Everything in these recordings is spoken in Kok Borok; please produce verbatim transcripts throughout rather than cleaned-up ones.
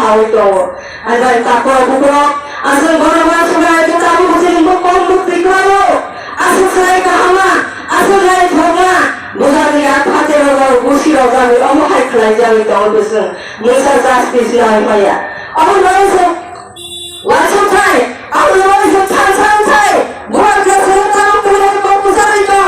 Awi tongo. Ang bai takhuk bukhuk, aswk bono ma swbai khe tabuk bwswk bo kom bwtwi khlaio. Aswk swrai kahama, aswk lai thokma, bwsakni yak phatero rok busi rok jagwi omo hai khlai jagwi tongo bwswk. Mungsa justice nai maya. Omo nai se wansuk thai, abo nai se than san thai. Buar khe se tang tang ko bwsakni to.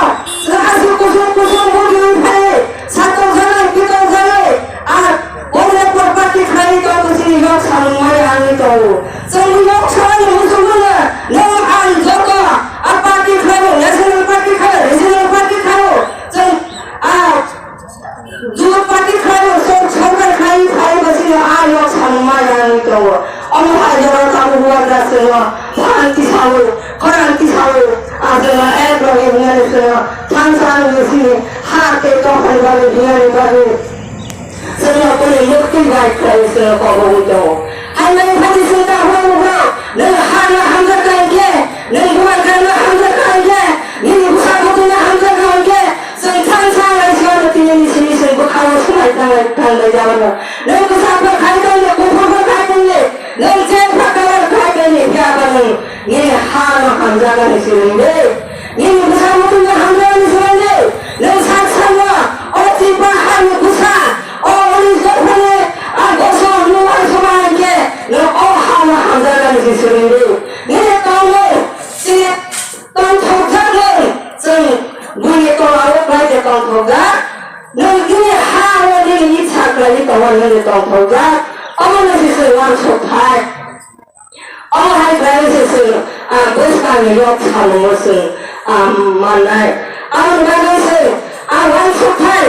Se aswk kusum kusum budi thai. Sato jagwi, pito jagwi. Ar Congress party khlai tongo, chini yok samung maya wngwi tongo. Chwng yok samani muchungmano, nwng ang joto a party khlaio, national party khlaio, regional party khlaio. Chwng a jot party khlaio, sor-, sorkar khlai, khlai bo chini a yok samung maya wngwi tongo. Omo hai jora tabuk bubagra chwngno phan tisawi, khorang tisawi, a chwngno ek loge hinani chwngno thansa wngwi chini ha tei dophani bagwi hinani bagwi. Chwngno kuni muktwi bai khlai chwngno kobogwi tongo. Haimani phani chwng ta hwnwi rwkha, nwng hano hamjakha hinkhe, nwng bubagrano hamjakha hinkhe, nini bwsa bwtwino hamjakha hinkhe, chwng thansa wnglaisingano tini nini simi chwng bwkhao swmai thanglai thanglai jabano. Nwng bwsa bo khai tongdi, kuphur bo khai tongdi, nwng je pha colour khai tongdi, phiya ba nwng nini hano hamjaknani swrwngdi. Nini bwsa bwtwino hamjaknani swrwngdi. Nwng sak salo o Tripura hani bwsa, o uni dophani, a, gosok nungma soma hinkhe nwng o hano hamjaknani se swrwngdi. Nini tongmung, chini tongthokjak nwng, chwng buini tolao bai je tongthokjak. Nwng nini ha o nini itsa khlaiwi tongma nini tongthokjak. Omono se chwng uansuk thai. Omo hai khlai se chwng, ah, bwskangni yok samungo chwng, ah, mannai. Aboni bagwi chwng, ah, uansuk thai,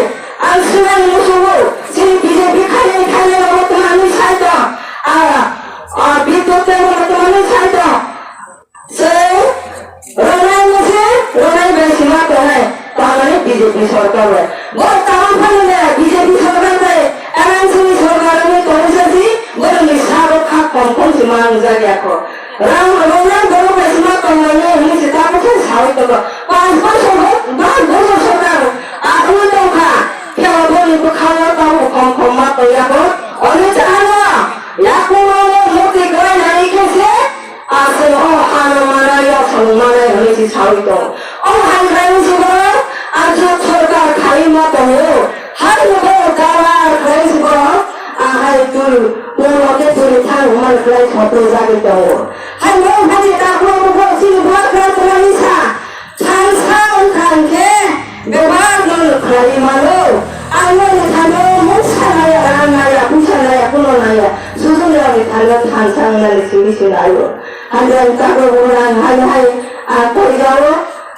ang swngani muchungo, chini B J P khainai khainai rogo twmani sai tong, ah, ah, Bidyut Debbarma twmani sai tong. Chwng Ronai no se, ronai bai sima tongnai, tamani B J P sorkar bai. Bo tamo phano le B J P sorkar bai, M N C ni sorkar ni tongwi sa si, borokni sabo kha kom kom si mangjak ya kho. Rang ronai borok bai sima tongnai ni hwnwi se tamo khe sawi tongo. Panch bosor ho, dos bosor sorkar akhunwi tongkha. Khe oborni bwkhao tamo kom kom ma tong ya kho. Oni chahano, yakung no murti kwlai nai khe se, Aswk o hano manai, o samung manai hwnwi se saui tongo. O hai khlaiwi se borok, a jot sorkar khaiwi ma tongo. Hai no borok dalar khlaiwi se borok, a hai twi, twi mote twi thang hwnmani khlai sotwi jagwi tongo. Hai no phani takhuk bukhuk chini bubagra kwlangwi sa, Thansa wngkha hinkhe bebak nono khlaiwi mano. Ang noni thani mungsa naya, rang naya, puisa naya, kuno naya, sujuk nayani thani thansa wngnani simi se naio. Hamya tabuk wngna hai hai, a, toijao,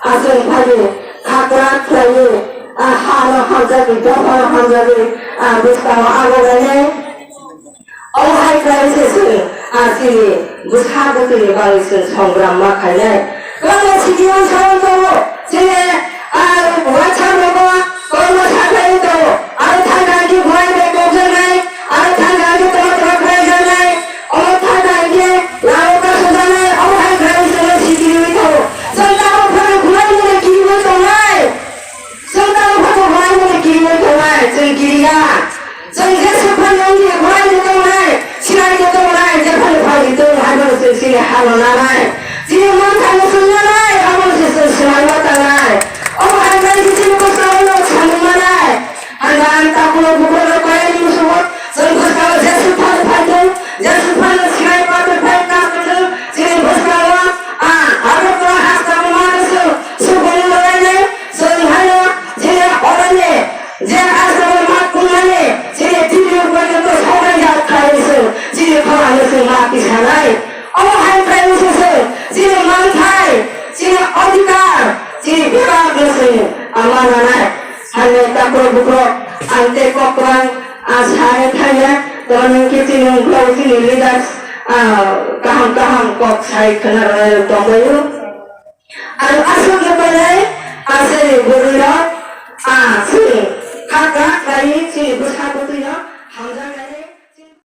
a, chwng phai khakra khlaiwi, a, hano hamjagwi, dophano hamjagwi, a, bwskango abo gainai. Omo hai khlai se chwng, ah, chini bwsa bwtwini bagwi chwng songram ma khainai. Kwbangma sidi o saui tongo, chini, ah, WhatsApp rogo kwbangma sakhlaiwi tongo. Aro thangkha hwnkhe buai bai kokjaknai, aro thangkha hwnkhe toma toma khlaijaknai, omo thangkha hwnkhe lama kasojaknai, omo hai khlai chwngno sidi rwui tongo. Chwng tabuk phano buai mwnwi kiriui tongnai. Chwng tabuk phano buai mwnwi kiriui tongnai, chwng kiriya. Chwng jesa phano wngya buai de tongnai, sinai de tongnai, jephano phaidi tong hai bono chwng chini hano nanai. Chini manthano chwng nanai, abono se chwng swnaima tangnai. Omo hai bai se chini bwskango no samung manai. Hwnba ang takhuk bukhuk rok bai ni musugo, chwng bwskango jesa phano phaithung, jesa phano sinai pathor phai kathung, chini bwskango, ah, Agartala hasteo mano chwng subung rwlainai. Chwng haino je oroni, je aswkno ma kungmani, chini Delhi porjonto soknai jak khlai se, chini khorang se ma kisanai. Omo hai khlai se chwng, chini manthai, chini adhikar, chini bebak no chwng ama nanai. Haino takhuk bukhuk, ang tei kok kwbang, ah, sani thangya, tei nini khe chini wngkha chini leaders, ah, kaham kaham kok sai khna rwnai tongbaio. Ang aswk no painai, aswk ni bwrwi rok, ah, chwng